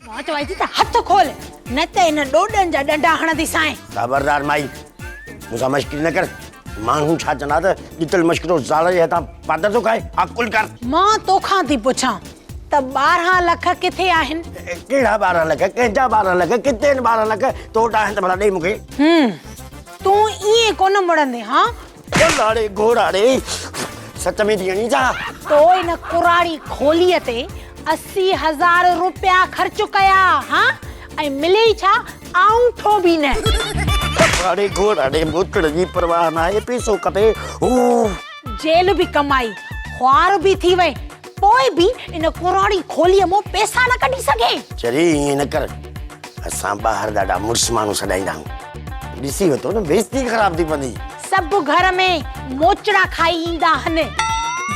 مان چوانء ٿي ته هٿ کول، نه ته ان ڏوڏن جا ڏنڊا هڻنديسانء. خبردار مائي، مون سان مشڪري نه ڪر. ماڻهو ڇا چوندا ته ڏتل مشڪرو زال جي هٿان پادر ٿو کائي. عقل ڪر. مان توکان ٿي پڇان ته 12 لک ڪٿي آهن؟ ڪهڙا 12 لک؟ ڪنهن جا 12 لک؟ ڪٿي آهن 12 لک؟ تو وٽ آهن ته ڀلا ڏي مون کي. هم، تون ائين ڪونه مڙندين ها؟ لاڙي گهوڙاڙي، سچ ۾ ٿي هڻين ڇا؟ تو ان ڪراڙي کوليء تي 80 هزار روپيا خرچ ڪيا ها ۽ مليئي ڇا؟ آئونٺو به نه. لاڙي گهوڙاڙي، موچڙ جي پرواهه ناهي، پيسو کپي. هو. جيل به ڪمائي، خوار به ٿي وئين، پوء به ان ڪراڙي کوليء مان پيسا نه ڪڍي سگهين. چري ائين نه ڪر، اسان ٻاهر ڏاڍا مڙس ماڻهو سڏائيندا آهيون. ڏسي ورتو نه بيعزتي خراب ٿي پوندي. سڀ گهر ۾ موچڙا کائي ايندا آهن.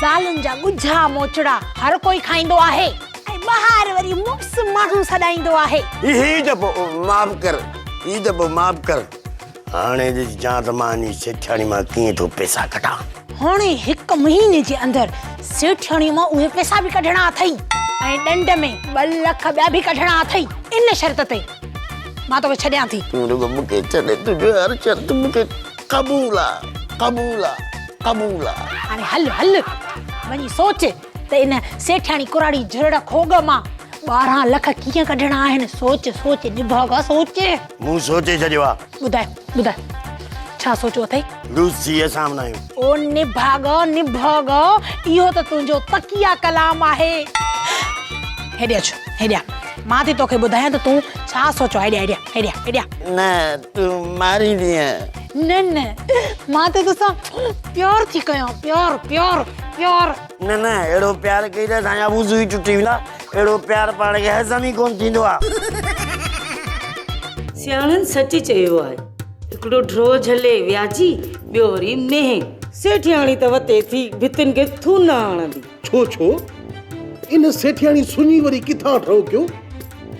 زالن جا ڳجها موچڙا هر ڪوئي کائيندو آهي ۽ ٻاهر وري مڙس ماڻهو سڏائيندو آهي. هي دفعو معاف ڪر، هي دفعو معاف ڪر. هاڻي ڏسجان ته مان انهي سيٺياڻي مان ڪيئن ٿو پئسا ڪڍان. هاڻي هڪ مهيني جي اندر سيٺياڻي مان اهي پئسا به ڪڍڻا اٿئي ۽ ڏنڊ ۾ 2 لک ٻيا به ڪڍڻا اٿئي. ان شرط تي مان توکي ڇڏيان ٿي. تون رڳو مون کي ڇڏ، تنهنجو هر شرط مون کي قبول آ، قبول آ، قبول آ. هاڻي هل هل، وڃي سوچ ته ان سيٺياڻي ڪراڙي جهرڙ کوڳ مان 12 لک ڪيئن ڪڍڻا آهن. سوچ سوچ نڀاڳا سوچ. مون سوچي ڇڏيو آ. ٻڌاء ٻڌاء ڇا سوچيو اٿئي؟ روسي اسان به ناهيون. او نڀاڳا نڀاڳا، اهو ته تنهنجو تڪيه ڪلام آهي. هيڏي اچ هيڏي آ، مان ٿي توکي ٻڌايان ته تون ڇا سوچيو آهي. هيڏي آ هيڏي آ هيڏي آ هيڏي آ. نه تون ماريندينء. نه نه مان ته توسان پيار ٿي ڪيان، پيار پيار پيار. نه نه اهڙو پيار ڪئي ته اسان جا وضو ئي ٽٽي ويندا. اهڙو پيار پاڻ کي هضم ئي ڪونه ٿيندو آ. سياڻن سچ چيو آهي، هڪڙو ڍرو جهلي وياجي، ٻيو وري مينهن. سيٺياڻي ته وتي ٿي ڀتين کي ٿونا هڻندي. ڇو ڇو؟ ان سيٺياڻي سڃي وري ڪٿان ٺهوڪيو؟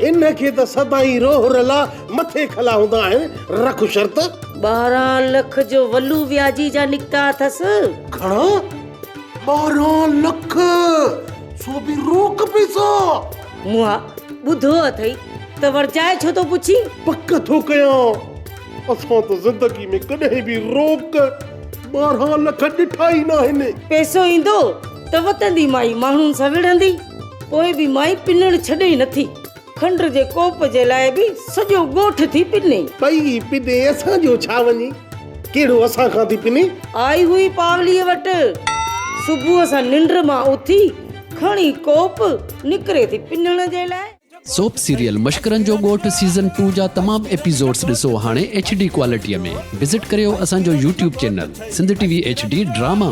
ان کي ته سدائين روهه رلا مٿي کلا هوندا آهن، رک شرط. 12 لک جو ولو وياجي جا نڪتا اٿس. گهڻا؟ 12 لک! سو به روڪ پئسا! مئا، ٻڌو اٿئي ته ورجائي ڇو ٿو پڇين؟ پڪ ٿو ڪيان، اسان ته زندگي ۾ ڪڏهن به روڪ 12 لک ڏٺا ئي ناهن. پئسو ايندو ته وتندي مائي ماڻهن سان وڙهندي، پوء به مائي پنڻ ڇڏي ئي نٿي. کنڊ جي ڪوپ جي لاء به سڄو ڳوٺ ٿي پني. پئي پني اسان جو ڇا وڃي، ڪهڙو اسان کان ٿي پني. آئي هئي پاوليء وٽ، صبح سان ننڊ مان اٿي، کڻي ڪوپ، نڪري ٿي پنڻ جي لاء. سوپ سيريل مشڪرن جو ڳوٺ سيزن ٽو جا تمام ايپيسوڊس ڏسو هاڻي ايڇ ڊي ڪوالٽي ۾ وزٽ ڪريو اسان جو YouTube channel Sindh T V H D drama.